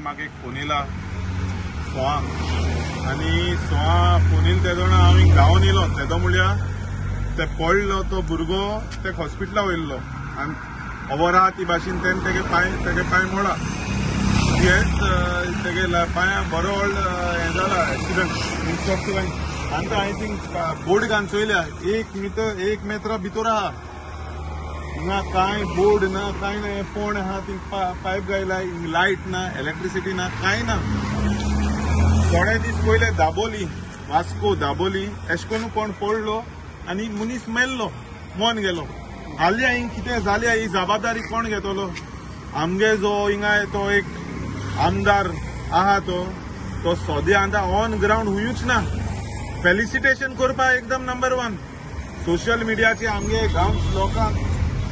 म्हाका एक फोन येयला 6 आनी 6 फोन येयला तेदोना हांव हिंग धांवन येयलो. तेदो म्हळ्यार ते पडलो तो भुरगो ते हॉस्पिटला वयल्लो आनी खबर आहा ती भाशेन तेणें तेगे पांय मोडा. हेच तेगे पांया बरो व्हड हें जाला एक्सिडंट. आनी हांवें थिंग बोर्ड घालून चोयल्या 1 मेत्रा भितर आहा. हिंगा कांय बोर्ड ना कांय ना, फोण आहा थिंग पायप घायला, हिंग लायट ना, इलेक्ट्रिसिटी ना, कांय ना. थोडे दीस पयले दाबोली, वास्को दाबोली एशें करून कोण पडलो आनी मनीस मेल्लो, मन गेलो. हाल्या हिंग कितें जाल्या ही जबाबदारी कोण घेतलो? आमगे जो हिंगा तो एक आमदार आहा तो सद्या आतां ऑन ग्रावंड हुंयूच ना. फेलिसिटेशन करपाक एकदम नंबर 1. सोशल मिडियाचे आमगे गांव लोकांक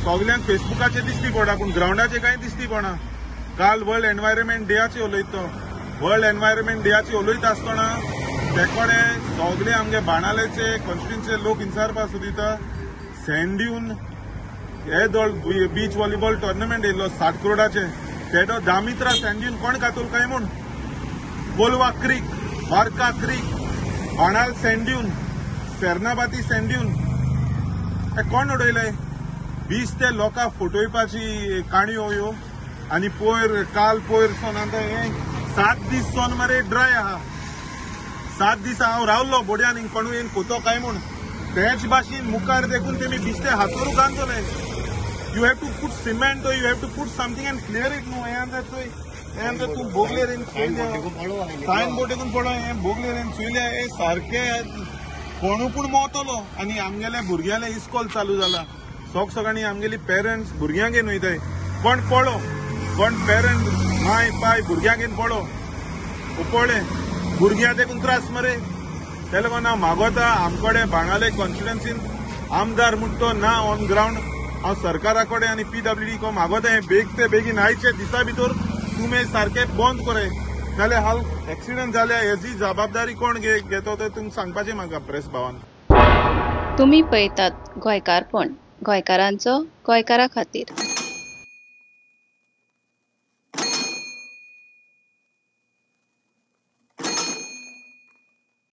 सगल्यांक फेसबुकाचेर दिसती पडा, पूण ग्रावंडाचेर कांय दिसती पडना. काल वर्ल्ड एनवायरमेंट डेयाची उलयता, वर्ल्ड एनवायरमेंट डेयाची उलयता आसतना ते कडेन सगले आमगे बाणालेचे कॉन्स्टिट्युएन्सीचे लोक इन्सारपा सोदिता. सँड ड्यून हे दळ बीच व्हॉलीबॉल टुर्नामेंट येयल्लो 60 करोडाचे, तेडो 10 मित्रा सँड ड्यून कोण खातलो काय म्हूण. Colva creek, Varca creek, Benaulim sand dune, Sernabatim sand dune हे कोण उडयले? 20 ते लोकांक फटोवपाची काणयो ह्यो. आनी पयर काल पयर सोन आतां हें 7 दीस सोन मरे ड्राय आहा. 7 दीस हांव रावलो बोड्यान हिंग कोणूय येवन कोतो काय म्हूण. तेच भाशेन मुखार देखून तेमी बिश्टे हातोरू घालतले. You have to put cement, you have to put something and clear it न्हू. हें आतां चोय, हें आतां तूं बोगलेर सायन बोर्ड देखून पळय, हें बोगलेर चोयल्या हें सारकें कोणू पूण मोवतलो. आनी आमगेल्या भुरग्यांलें इस्कॉल चालू जाला, सग सगळ्यांनी आमगेली पेरंट्स भुरग्यांक घेवन वयताय. कोण पळो, कोण पेरंट माय पाय भुरग्यांक घेवन पळो पळय, भुरग्यां देखून त्रास मरे. ते लागून हांव मागोता आमकडे बाणाले कॉन्स्टिट्युएन्सीन आमदार म्हूण तो ना ऑन ग्रावंड. हांव सरकारा कडेन आनी PWD को मागोता हें बेग ते बेगीन आयचे दिसा भितर तुमी सारकें बंद कराय, नाल्यार हाल एक्सिडंट जाल्या हेजी जबाबदारी कोण घेतो ते तुमकां सांगपाचें म्हाका प्रेस भावान. तुमी पळयतात गोंयकारपण, गोंयकारांचो गोंयकारा खातीर.